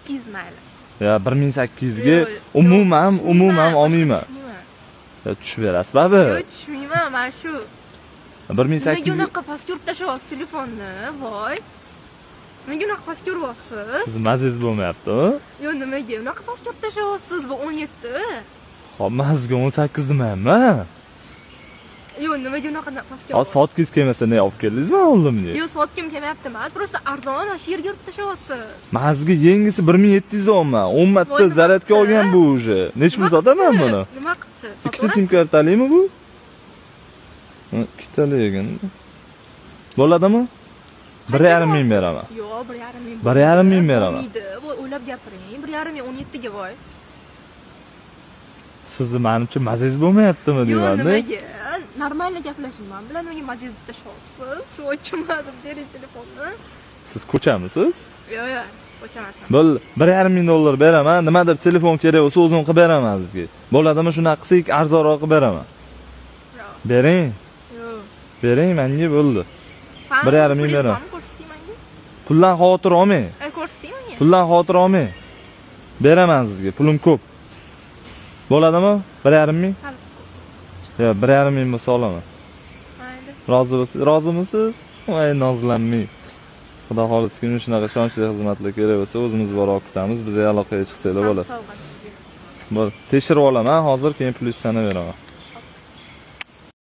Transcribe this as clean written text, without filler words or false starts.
1200 mayli. Yo, 1800 ga umuman olmayman. Yo, tushib berasiz baribir. Yo'q, tushmayman, mana shu. 1800 Nimaga unaqa pastga urib tashlayapsiz telefonni? Voy. Nimaga unaqa pastga uryapsiz? Siz mazangiz bo'lmayapti-ku. Yo'q, nimaga unaqa pastga urib tashlayapsiz? Bu 17. Hop, men sizga 18 demayapman. Yo'q, nimaga unaqa pastga? Hozir sotgingiz kelmasa ne olib keldingizmi oldimga? Yo'q, sotgim kelmayapti emas, просто arzon mana shu yerga urib tashlayapsiz. Men sizga yengisi 1700 deyapman. 10 marta zaryadka olgan bu уже. Necha pul sotaman buni? Nima qilibdi? Ikkita sim kartalimi bu? Ikkitali ekan. Bo'ladimi? 1,5 ming beraman. Yo'q, 1,5 ming. 1,5 ming beraman. Bu o'ylab gapiring. 1,5 ming 17 ga voy. Sizni menimcha mazangiz bo'lmayaptimi deyman-da. Yo'q, nimaga? Normal gaplashing men bilan, nimaga mazangiz tashlayapsiz? Voy, tushunmadim, bering telefonni. Siz ko'chamisiz? Yo'q, yo'q, ko'chamasman. Bo'ldi, 1,5 ming dollar beraman. Nimadir telefon kerak bo'lsa o'zim qilib beraman sizga. Bo'ladimi shunaqa qilsak, arzonroq qilib beraman. Bering. Yo'q. Bering menga, bo'ldi. 1,5 ming beraman. Ko'rsating menga. Puldan xavotir olmang. Ko'rsating menga. Puldan xavotir olmang. Beraman sizga, pulim ko'p. Bo'ladimi? 1,5 ming? Yo'q, 1,5 ming bo'lsa olaman. Mayli. Rozi bo'lsiz, rozimisiz? Voy, nozlanmang. Xudo xohlasa kimga shunaqa ishonchli xizmatlar kerak bo'lsa, o'zimiz borib kutamiz. Bizga aloqaga chiqsanglar bo'ladi. Bo'ldi. Tekshirib olaman hozir, keyin pulingizni sanab beraman.